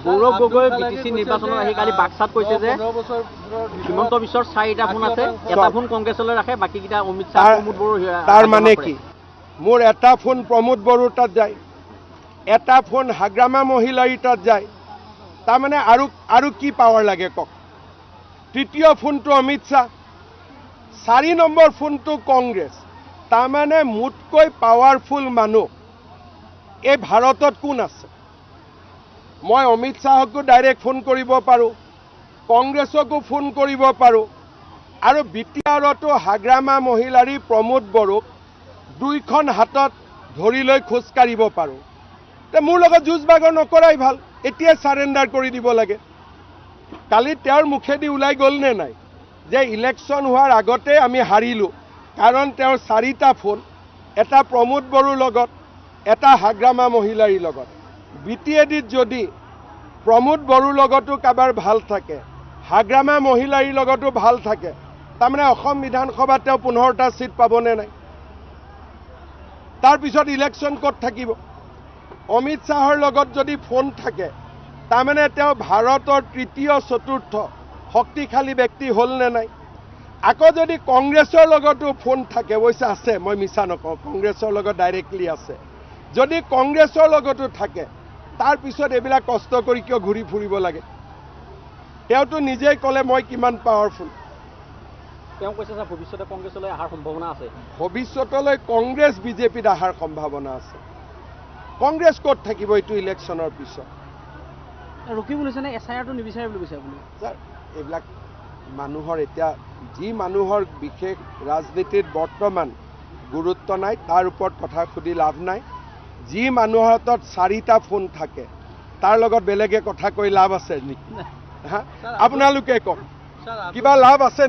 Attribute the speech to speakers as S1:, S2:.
S1: Gaurav Gogoi BTC নিৰ্বাচনত আহি কালি বাক্সাত কৈছে যে হিমন্ত বিশ্বৰ চাৰিটা ফোন আছে, এটা ফোন কংগ্ৰেছলৈ ৰাখে, বাকীকেইটা অমিত শ্বাহ, প্ৰমোদ বড়ো।
S2: তাৰ মানে কি? মোৰ এটা ফোন প্ৰমোদ বড়োৰ তাত যায়, এটা ফোন হাগ্ৰামা মহিলাৰীৰ তাত যায়, তাৰমানে আৰু কি পাৱাৰ লাগে কওক? তৃতীয় ফোনটো অমিত শ্বাহ, 4 নম্বৰ ফোনটো কংগ্ৰেছ। তাৰমানে মোতকৈ পাৱাৰফুল মানুহ এই ভাৰতত কোন আছে? মই অমিত শ্বাহকো ডাইৰেক্ট ফোন কৰিব পাৰোঁ, কংগ্ৰেছকো ফোন কৰিব পাৰোঁ, আৰু বি টি আৰতো হাগ্ৰামা মহিলাৰী, প্ৰমোদ বড়োক দুইখন হাতত ধৰি লৈ খোজকাঢ়িব পাৰোঁ। তে মোৰ লগত যুঁজ বাগৰ নকৰাই ভাল, এতিয়াই চাৰেণ্ডাৰ কৰি দিব লাগে। কালি তেওঁৰ মুখেদি ওলাই গ'ল নে নাই যে ইলেকশ্যন হোৱাৰ আগতে আমি হাৰিলোঁ, কাৰণ তেওঁৰ 4টা ফোন, এটা প্ৰমোদ বড়োৰ লগত, এটা হাগ্ৰামা মহিলাৰীৰ লগত। বি টি এ ডিত যদি প্ৰমোদ বড়োৰ লগতো কাৰোবাৰ ভাল থাকে, হাগ্ৰামা মহিলাৰীৰ লগতো ভাল থাকে, তাৰমানে অসম বিধানসভাত তেওঁ 15টা ছিট পাবনে নাই? তাৰপিছত ইলেকশ্যন ক'ত থাকিব? অমিত শ্বাহৰ লগত যদি ফোন থাকে, তাৰমানে তেওঁ ভাৰতৰ তৃতীয় চতুৰ্থ শক্তিশালী ব্যক্তি হ'ল নে নাই? আকৌ যদি কংগ্ৰেছৰ লগতো ফোন থাকে, অৱশ্যে আছে, মই মিছা নকওঁ, কংগ্ৰেছৰ লগত ডাইৰেক্টলি আছে, যদি কংগ্ৰেছৰ লগতো থাকে, তাৰপিছত এইবিলাক কষ্ট কৰি কিয় ঘূৰি ফুৰিব লাগে? তেওঁতো নিজেই ক'লে মই কিমান পাৱাৰফুল।
S1: তেওঁ কৈছে যে ভৱিষ্যতে কংগ্ৰেছলৈ অহাৰ সম্ভাৱনা আছে।
S2: ভৱিষ্যতলৈ কংগ্ৰেছ বিজেপিত অহাৰ সম্ভাৱনা আছে। কংগ্ৰেছ ক'ত থাকিব এইটো ইলেকশ্যনৰ পিছত?
S1: ৰকিবুল হুছেইনে এছ I আৰটো নিবিচাৰে বুলি কৈছে আপুনি।
S2: ছাৰ, এইবিলাক মানুহৰ এতিয়া যি মানুহৰ বিশেষ ৰাজনীতিত বৰ্তমান গুৰুত্ব নাই, তাৰ ওপৰত কথা সুধি লাভ নাই। যি মানুহৰ হাতত 4টা ফোন থাকে, তাৰ লগত বেলেগে কথা কৈ লাভ আছে নেকি? হা, আপোনালোকে কওক, কিবা লাভ আছে?